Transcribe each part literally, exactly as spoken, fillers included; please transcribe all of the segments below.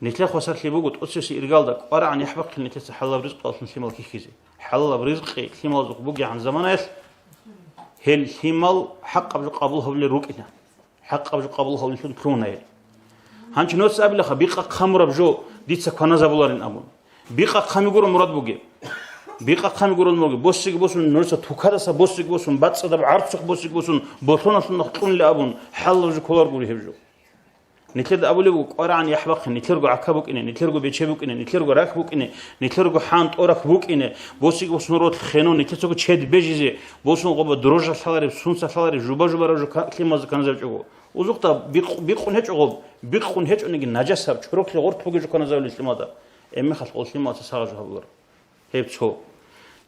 Нилъер хвасарлъи буго тӀоцевси иргалда кӀварагӀан яхӀ бахъин нилъеца хӀалалаб ризкъалъун лъимал кихьизе. ХӀалалаб ризкъи лъималазухъ бугегӀан заманаялъ, гьел лъимал хӀакъаб жо къабул гьабулел рукӀина. ХӀакъаб жо къабул гьабулеллъун лъугьуна гьел. Гьанчи нуца абилаха, бикъа хъамураб жо дица кваназабуларин абун. Бикъа хъами гуро мурад бугеб. Бикъа хъами гуро мурад бугеб. Боссиги босун, нуца тукадаса боссиги босун, бацӀцӀадаб гӀарцухъ боссиги босун, болъонас нахъ кьунила абун, хӀалалаб жо кколаргури гьеб жо. Нилъеда абулеб буго, кӀварагӀан яхӀ бахъе, нилъерго гӀака букӀине, нилъерго бече букӀине, нилъерго рахь букӀине, нилъерго хӀан тӀорахь букӀине, босиги босун ролъ хено, нилъецаго чед бежизе, босун гъоба дрожжа лъалареб, сунса лъалареб, жуба-жубараб жо ка-, лъималазда каназабичӀого. Узухъда бикъ-, бикъун гьечӀо гъоб, бикъун гьечӀониги, нажасаб, чорохъе гъорт бугеб жо каназабилеб лъималда. Гьеб мехалъ гъол лъималаца сагъа жо гьабуларо. Гьеб цо.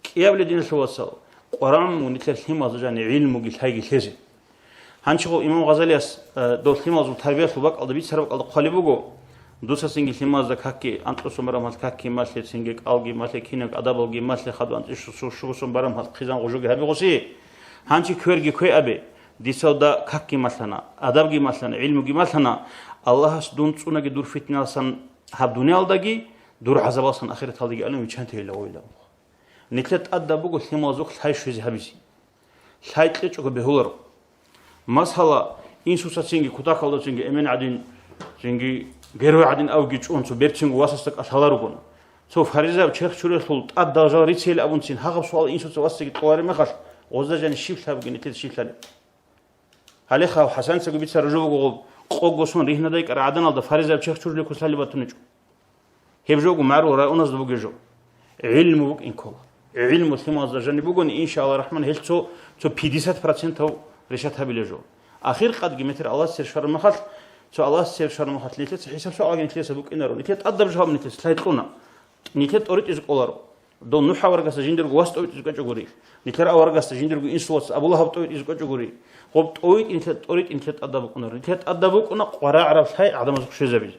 КӀиябли диналъул вацал, Къуран мун нилъер лъималазда жани гӀилмуги лъайги лъезе. Гьанчи гъо имам Гъазалияс, э, дов лъималазул тарбиялъул бакӀалда бицараб бакӀалда хъвалеб буго, дуца цинги лъималазда какги анкьусон бараб гьалъ какги малъе, цинги кӀалги малъе, кинаб адабалги малъе, хадув анцӀила щу-, щугусон бараб гьалъ хъизан гъужуги гьабе гъоси. Гьанчи кверги кве абе, дицалда какги малъана, адабги малъана, гӀилмуги малъана, Аллагьас дун цӀунаги дур фитналасан гьаб дуниялдаги, дур гӀазабалсан ахираталдаги алин виччанте гьелда гъойилан. Нилъер тӀадаб буго лъималазухъ лъай щвезе гьабизе. Лъай кьечӀого бегьуларо. Масала, инсуца цинги, кутакалда цинги, эмен гӀадин, цинги, герой гӀадин авги чӀун, цо берцинго васасда кӀалъаларогун. Цо фаризаяб черх чурелъул тӀадал жал рицейил абунцин гьагъаб суал инсуца васасдаги кьолареб мехалъ, гъозда жани щиб лъабги нилъеда щиб лъалеб? Гьале хав ХӀасаницаго бицараб жо буго гъоб, къого сон ригьнадай кӀара гӀаданалда фаризаяб черх чурулеб кусалли батуничӀо. Гьеб жого магӀарул районазда бугеб жо. ГӀилму букӀин ккола. ГӀилму лъималазда жаниб бугони, иншаалла рахман, гьел цо, цо пятьдесят процентов решат гьабилеб жо. Ахир къадги метер Аллагьасде щвараб мехалъ, цо Аллагьасде щвараб мехалъ, нилъеца хӀисаб-суал гьабиги нилъеца букӀинаро. Нилъер тӀадаб жо гьаб нилъеца лъай кьуна. Нилъер тӀоритӀизе кӀоларо. Дов НухӀ аварагасда жиндирго вас тӀовитӀизе кӀвечӀогури. Нилъер аварагасда жиндирго инсул вац Абу Лагьаб тӀовитӀизе кӀвечӀогури. Гъоб тӀовитӀи нилъер, тӀоритӀи нилъер тӀадаб букӀунаро. Нилъер тӀадаб букӀуна къварагӀараб лъай гӀадамазухъ щвезабизе.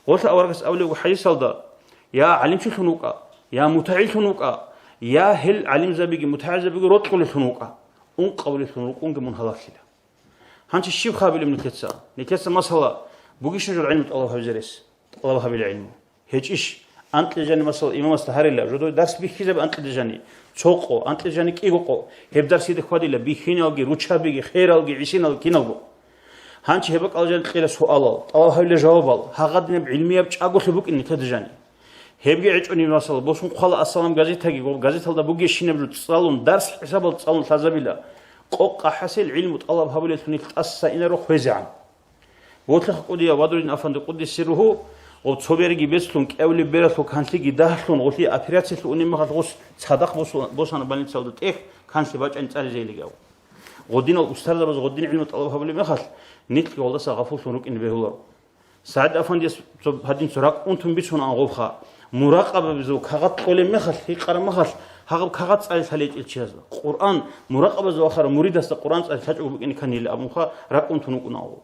Гъолъа аварагас абулеб буго хӀадисалда: «Я гӀалимчилъун вукӀа, я мутагӀилъун вукӀа, я гьел гӀалимзабиги мутагӀилзабиги рокьулелъун вукӀа, ункъабилелъун рукӀунги мун гьалаклъила». Гьанчи щиб хабилеб нилъеца? Нилъеца, масала, бугищин жо гӀилму тӀалаб гьабизе рес? ТӀалаб гьабила гӀилму. ГьечӀищ, анкьил жани, масала, имамасда гьарила, жодой дарс бихьизаб анкьил жани, цо къо, анкьил жани кӀиго къо, гьеб дарсида хьвадила бихьиналги, руччабиги, хералги, гӀисиналги киналго. Гьанчи гьеб бакӀал жани кьела суалал, тӀалаб гьабила жавабал, гьагъадинаб гӀилмияб чӀаголъи букӀин нилъеда жани. Гьебги гьечӀони, масала, босун хъвала «Ассалам» газетаги, гъоб газеталда бугебщинаб жо цӀалун, дарс хӀисабал цӀалун лъазабила. Къокъа хӀасил гӀилму тӀалаб гьабулелъул нилъ тӀаса инаро хвезегӀан. Гъолъа кӀудияв Бадрудин афанди къуддиса сирругьу, гъоб цо берги бецлъун, кӀевлеб бералъул канлъиги дагьлъун, гъолъие операциялъе унеб мехалъ гъос цадахъ босу-, босана больницалда тӀехь, канлъи бачӀани цӀализейилигав. Гъодинал устарзабаз гъодин гӀилму тӀалаб гьабулеб мехалъ, нилъги гъолдаса гъафуллъун рукӀине бегьуларо. СагӀид афандияс цо гьадин цо ракӀ унтун бицунаан гъобха. Муракъабабазул кагъат кьолеб мехалъ, гьикъараб мехалъ, гьагъаб кагъат цӀалилъали гьечӀел чиясда. Къуръан, муракъабазул ахара муридасда Къуръан цӀалилъачӀого букӀине кканила абунха ракӀ унтун вукӀунаан гъоб.